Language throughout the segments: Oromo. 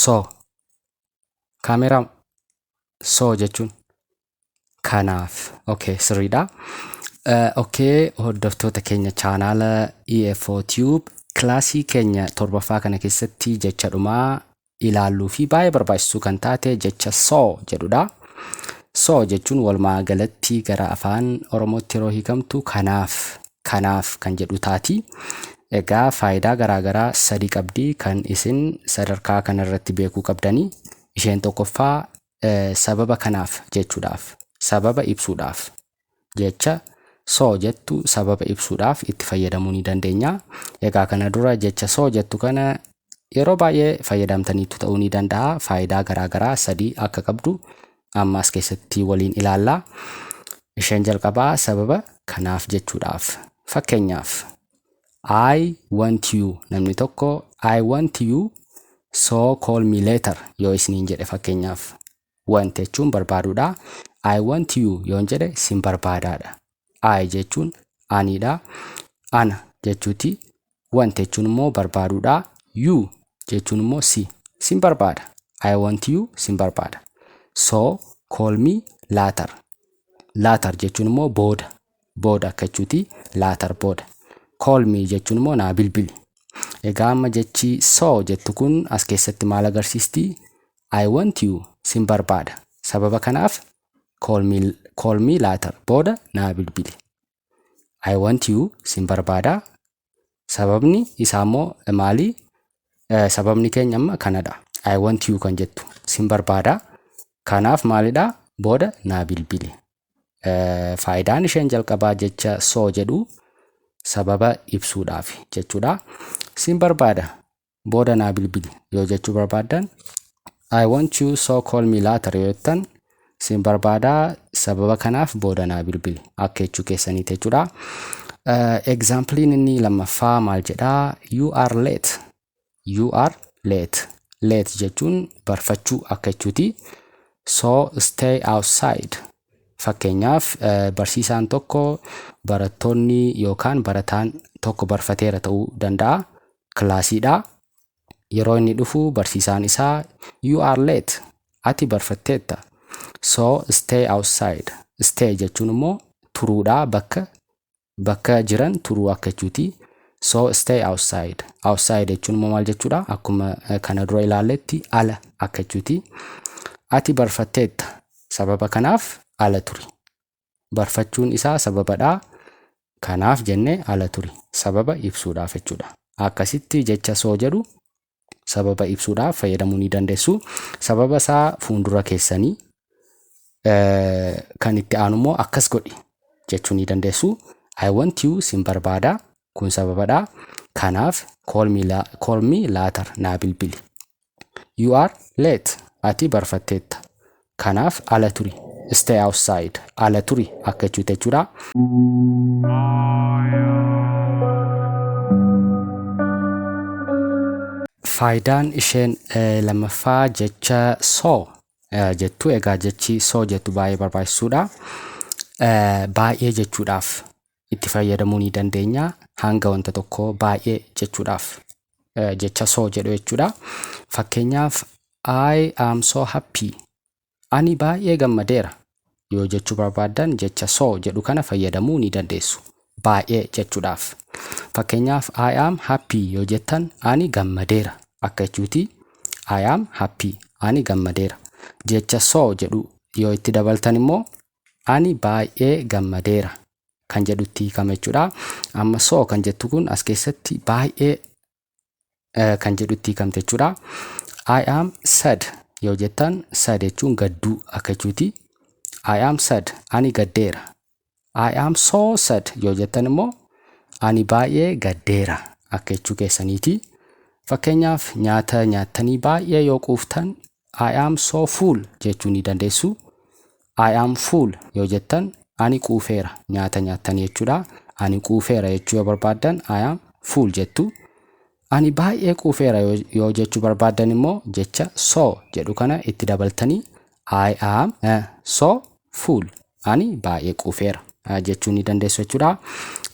So. Kaameeraa so jechuun kanaaf. Okay, sirriidha. Okay, hordoftoota keenya chaanaala EFO Tube, kilaasii keenya torbaffaa kana keessatti jecha dhumaa ilaalluu fi baay'ee barbaachistuu kan taate jecha so jedhudha. So jechuun walumaa galatti gara afaan Oromootti yeroo hiikamtu kanaaf, kanaaf kan jedhu taati. Egaa faayidaa garaagaraa sadi qabdi kan isin sadarkaa kanarratti beekuu qabdanii. Isheen tokkoffaa sababa kanaaf jechuudhaaf, sababa ibsuudhaaf jecha so jettu sababa ibsuudhaaf itti fayyadamuu ni dandeenya. Egaa kana dura jecha so jettu kana yeroo baay'ee fayyadamtaniitu ta'uu ni danda'a. Faayidaa garaagaraa sadii akka qabdu amma as keessatti waliin ilaalla. Isheen jalqabaa sababa kanaaf jechuudhaaf. Fakkeenyaaf, I want you, namni tokko "I want you, so call me later" yoo isiniin jedhe, fakkeenyaaf, want jechuun barbaaduudha. I want you yoon jedhe sin barbaadaadha. I jechuun anidha. Ana jechuuti. Want jechuun immoo barbaaduudha. You jechuun immoo si. Sin barbaada. I want you, sin barbaada. So call me later. Later jechuun immoo booda. Booda akka jechuuti. Later, booda. Call me jechuun immoo naa bilbili. Egaa amma jechi so jettu kun as keessatti maal agarsiisti? I want you, sin barbaada. Sababa kanaaf call me later, booda naa bilbili. I want you, sin barbaada. Sababni isaa immoo maali? Sababni keenya amma kanadha. I want you kan jettu sin barbaada. Kanaaf maalidha? Booda naa bilbili. Faayidaan isheen jalqabaa jecha so jedhu sababa ibsuudhaaf jechuudha. Sin barbaada, booda naa bilbili yoo jechuu barbaaddan, "I want you, so call me later" yoo jettan, sin barbaadaa, sababa kanaaf booda naa bilbili akka jechuu keessaniiti jechuudha. Exampleiin inni lammaffaa maal jedhaa? You are late. You are late. Late jechuun barfachuu akka jechuuti. So stay outside. Fakkeenyaaf, barsiisaan tokko barattoonni yookaan barataan tokko barfateera ta'uu danda'a. Kilaasiidha. Yeroo inni dhufu barsiisaan isaa, "You are late." Ati barfatteetta. So stay outside. Stay jechuun immoo turuudha, bakka jiran turuu akka jechuuti. So stay outside. Outside jechuun immoo maal jechuudha? Akkuma kana dura ilaalletti ala akka jechuuti. Ati barfatteetta. Sababa kanaaf ala turi. Barfachuun isaa sababadha. Kanaaf jennee ala turi. Sababa ibsuudhaaf jechuudha. Akkasitti jecha so jedhu sababa ibsuudhaaf fayyadamuu ni dandeessu. Sababa isaa fuuldura keessanii kan itti aanu immoo akkas godhi jechuu ni dandeessu. I want you, sin barbaada, kun sababadha. Kanaaf call me later, naa bilbili. You are late, ati barfatteetta. Kanaaf ala turi. Stay outside, ala turi akka jechuuti jechuudha. Faayidaan isheen lammaffaa jecha so jettu, egaa jechi so jettu baay'ee barbaachisuudha. Baay'ee jechuudhaaf itti fayyadamuu ni dandeenya. Hanga wanta tokkoo baay'ee jechuudhaaf jecha so jedhu jechuudha. Fakkeenyaaf, "I am so happy." Ani baay'ee gammadeera yoo jechuu barbaaddan jecha so jedhu kana fayyadamuu ni dandeessu. Baay'ee jechuudhaaf. Fakkeenyaaf, "I am happy" yoo jettan ani gammadeera akka jechuuti. I am happy, ani gammadeera. Jecha so jedhu yoo itti dabaltan immoo ani baay'ee gammadeera kan jedhutti hiikama jechuudha. Amma so kan jettu kun as keessatti baay'ee kan jedhutti hiikamte jechuudha. "I am sad" yoo jettan, sad jechuun gadduu akka jechuuti. I am sad, ani gaddeera. "I am so sad" yoo jettan immoo ani baay'ee gaddeera akka jechuu keessaniiti. Fakkeenyaaf, nyaata nyaattanii baay'ee yoo quuftan "I am so full" jechuu ni dandeessu. "I am full" yoo jettan ani quufeera, nyaata nyaattanii jechuudha. Ani quufeera jechuu yoo barbaaddan "I am full" jettu. Ani baay'ee quufeera yoo jechuu barbaaddan immoo jecha so jedhu kana itti dabaltanii "I am so full", ani baay'ee quufeera jechuu ni dandeessu jechuudha.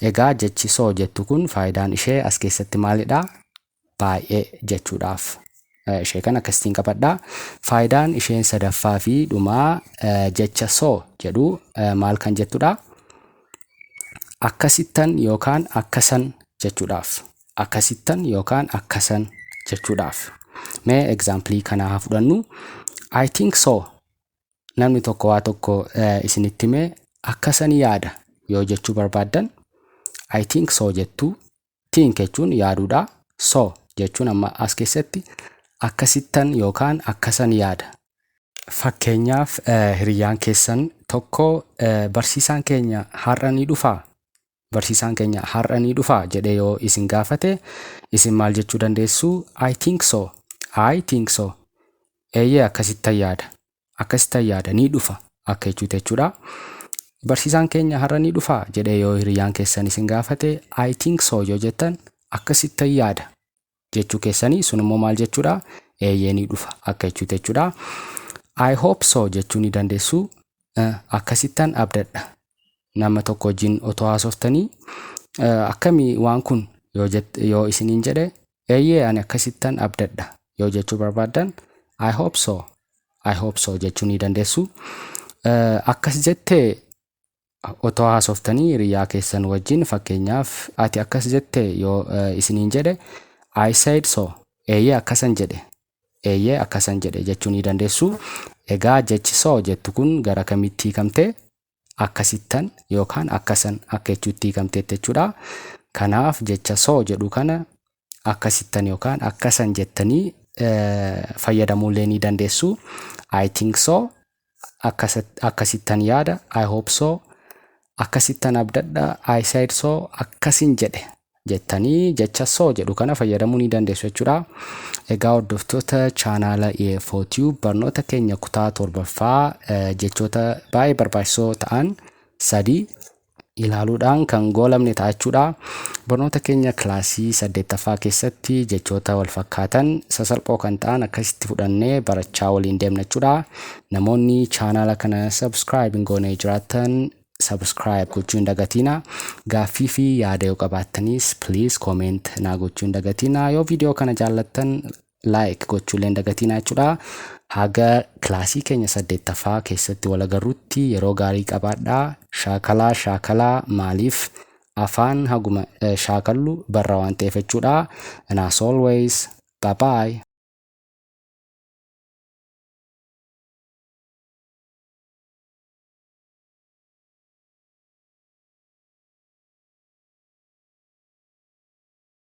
Egaa jechi so jettu kun faayidaan ishee as keessatti maalidha? Baay'ee jechuudhaaf Ishee kana akkasitiin qabadhaa. Faayidaan isheen sadaffaa fi dhumaa jecha so jedhu maal kan jettudha? Akkasittan yookaan akkasan jechuudhaaf. Akkasittan yookaan akkasan jechuudhaaf. Mee example kanaa haa fudhannu. "I think so." Namni tokko waa tokko isinitti himee, akkasan yaada yoo jechuu barbaaddan, "I think so" jettu. Think jechuun yaaduudha. So jechuun amma as keessatti akkasittan yookaan akkasan yaada. Fakkeenyaaf, hiriyyaan keessan tokko "Barsiisaan keenya har'a ni dhufaa? Barsiisaan keenya har'a ni dhufaa?" jedhee yoo isin gaafate, isin maal jechuu dandeessu? "I think so. I think so." Eeyyee, akkasittan yaada. Akkasittan yaada, ni dhufa akka jechuuti jechuudha. "Barsiisaan keenya har'a ni dhufaa?" jedhee yoo hiriyyaan keessan isin gaafate, "I think so" yoo jettan, akkasittan yaada jechuu keessanii. Sun immoo maal jechuudha? Eeyyee, ni dhufa akka jechuuti jechuudha. "I hope so" jechuu ni dandeessu. Akkasittan abdadha. Nama tokko wajjin otoo haasoftanii, "Akkamii waan kun?" yoo isiniin jedhe, "Eeyyee, ani akkasittan abdadha" yoo jechuu barbaaddan, "I hope so. I hope so" jechuu ni dandeessu. Akkas jettee otoo haasoftanii hiriyaa keessan wajjin, fakkeenyaaf, "Ati akkas jettee?" yoo isiniin jedhe, "I said so." Eeyyee, akkasan jedhe. Eeyyee, akkasan jedhe jechuu ni dandeessu. Egaa jechi so jettu kun gara kamitti hiikamte? Akkasittan yookaan akkasan akka jechuutti hiikamteetti jechuudha. Kanaaf jecha so jedhu kana akkasittan yookaan akkasan jettanii fayyadamuullee ni dandeessu. I think so, akkasittan yaada. I hope so, akkasittan abdadha. I said so, akkasin jedhe jettanii jecha so jedhu kana fayyadamuu ni dandeessu jechuudha. Egaa hordoftoota chaanaala EFO Tube, barnoota keenya kutaa torbaffaa jechoota baay'ee barbaachisoo ta'an sadii ilaaluudhaan kan goolabne ta'a jechuudha. Barnoota keenya kilaasii saddeettaffaa keessatti jechoota wal fakkaatan sasalphoo kan ta'an akkasitti fudhannee barachaa waliin deemna jechuudha. Namoonni chaanaala kana subscribe hin goone jiraattan, subscribe gochuu hin dagatina. Gaaffii fi yaada yoo qabaattanis, please comment naa gochuu hin dagatina. Yoo viidiyoo kana jaallattan, like gochuullee hin dagatina jechuudha. Haga kilaasii keenya saddeettaffaa keessatti wal agarrutti yeroo gaarii qabaadhaa. Shaakalaa, shaakalaa. Maaliif? Afaan haguma shaakallu barra waan ta'eef jechuudha. And as always, bye bye.